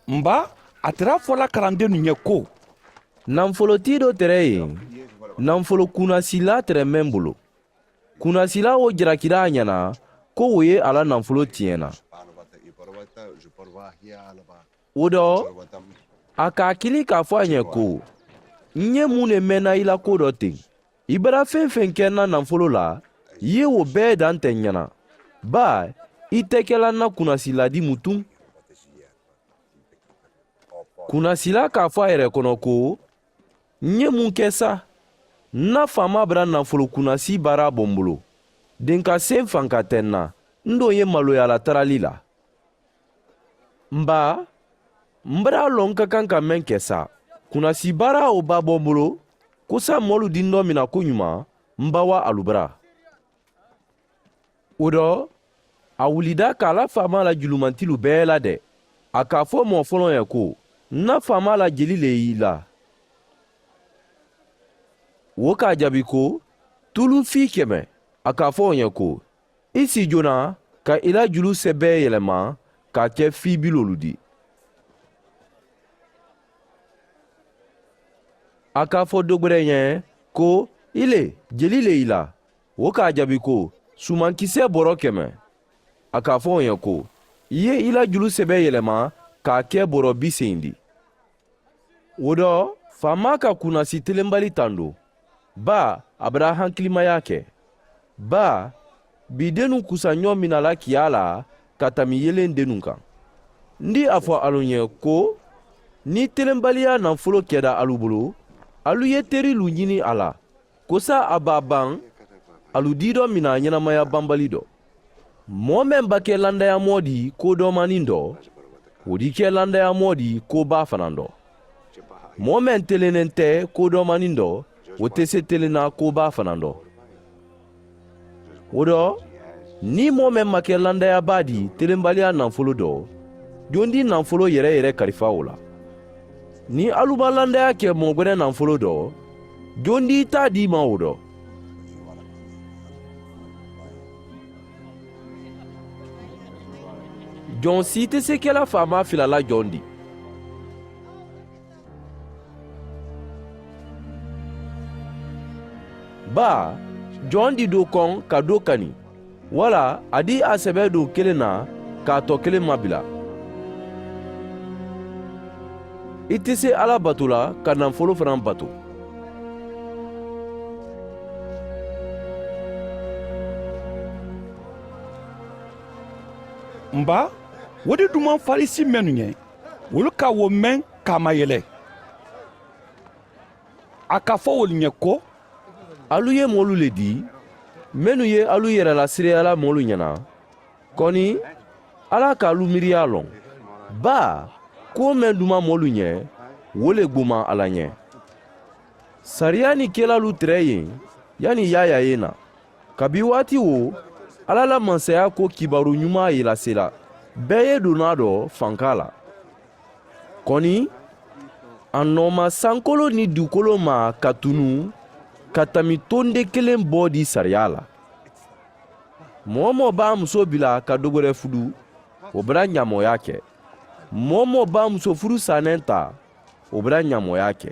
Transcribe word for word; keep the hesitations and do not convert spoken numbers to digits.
M ba, a tara a fo la karandennu ɲɛ ko, nafolo ti do tere ye, nafolo kunnasila tere men bulu. Kunnasila wo jarakira a ɲana ko wo ye a la nafolo tiɲɛna. Wo do, a ka a kili ka a fo a ɲɛ ko, n ye mun ne menna i la ko do ten? I bara fen-fen ke n na nafolo la, i ye wo bee da n te ɲana. Baa, i te kela n na kunnasi ladimu tun. Kunnasila ka a fo a yere kono ko, n ye mun ke sa? N na faamaa bara nafolo kunnasi baara bo n bulu. Denkasen fanka te n na, n do ye maloya la tarali la. M ba, m bara a loŋ n ka kaŋ ka meŋ ke sa. Kunnasi baara wo ba bo n bulu, ko sa moolu dindo mina koɲuma, m ba wa alu bara. Wo do, a wulida ka a la faamaa la julumantilu bee lade. A ka a fo moo foloŋ ye ko, n na faamaa la jeli le ye i la? Wo ka a jaabi ko, tulu fii keme. A ka a fo wo ɲe ko, i si jona ka i la julu se bee yelema ka a ke fiibiloolu di. A ka a fo dogbere ɲe ko, i le, jeli le i la? Wo ka a jaabi ko, sumankise boro keme. A ka a fo wo ɲe ko, i ye i la julu se bee yelema ka a ke boro biseyi di. Wo do, faamaa ka kunnasi telenbali tando. Baa, a bara hankilimaya ke. Baa, bidennu kusaɲoo mina la kiyaa la ka tami yelendennu kaŋ. N di a fo alu ɲe ko, ni telenbaliya nafolo keda alu bulu, alu ye terilu ɲini a la, ko sa a baa baŋ alu dido mina ɲenamaya banbali do. Moo meŋ ba ke landayamoo di ko doomaniŋ do, wo di ke landayamoo di ko baa fanaa do. Moo meŋ telenneŋ te ko doomaniŋ do, wo te se telenna ko baa fanaa do. Wo do, niŋ moo meŋ ma ke landaya baa di telenbaliya nafolo do, jondi nafolo yere yere karifa wo la? Niŋ alu ma landaya ke moo gwene nafolo do, jondi i taa dii ma wo do? Joŋ si te se kela faamaa fila la joŋ di. Baa, joŋ di do koŋ ka do kani, wala a di a sebe do keleŋ na ka a to keleŋ mabila? I te se alla bato la ka nafolo fanaa bato. M ba, wo de dumaŋ farisi mennu ɲe, wolu ka wo meŋ kaamayele. A ka fo wolu ɲe ko, alu ye moolu le dii mennu ye alu yere la siriyala moolu ɲena, koni alla ka alu miiriya loŋ. Baa, kuwo meŋ duma moolu ɲe, wo le gbuma alla ɲe. Sariya ni kelaalu tere ye, yani yaayaa ye na. Kabi waati wo, alla la mansaya ko kibaaru ɲumaa ye lasela bee ye duna do fanka la. Koni, a nooma sankolo ni dukolo ma ka tunu ka tami tonde keleŋ boo di sariya la. Moo-wo-moo be a musoo bila ka dogbere fudu, wo be na ɲaamooyaa ke. Moo-wo-moo be a musoo fudu saaneŋ taa, wo be na ɲaamooyaa ke.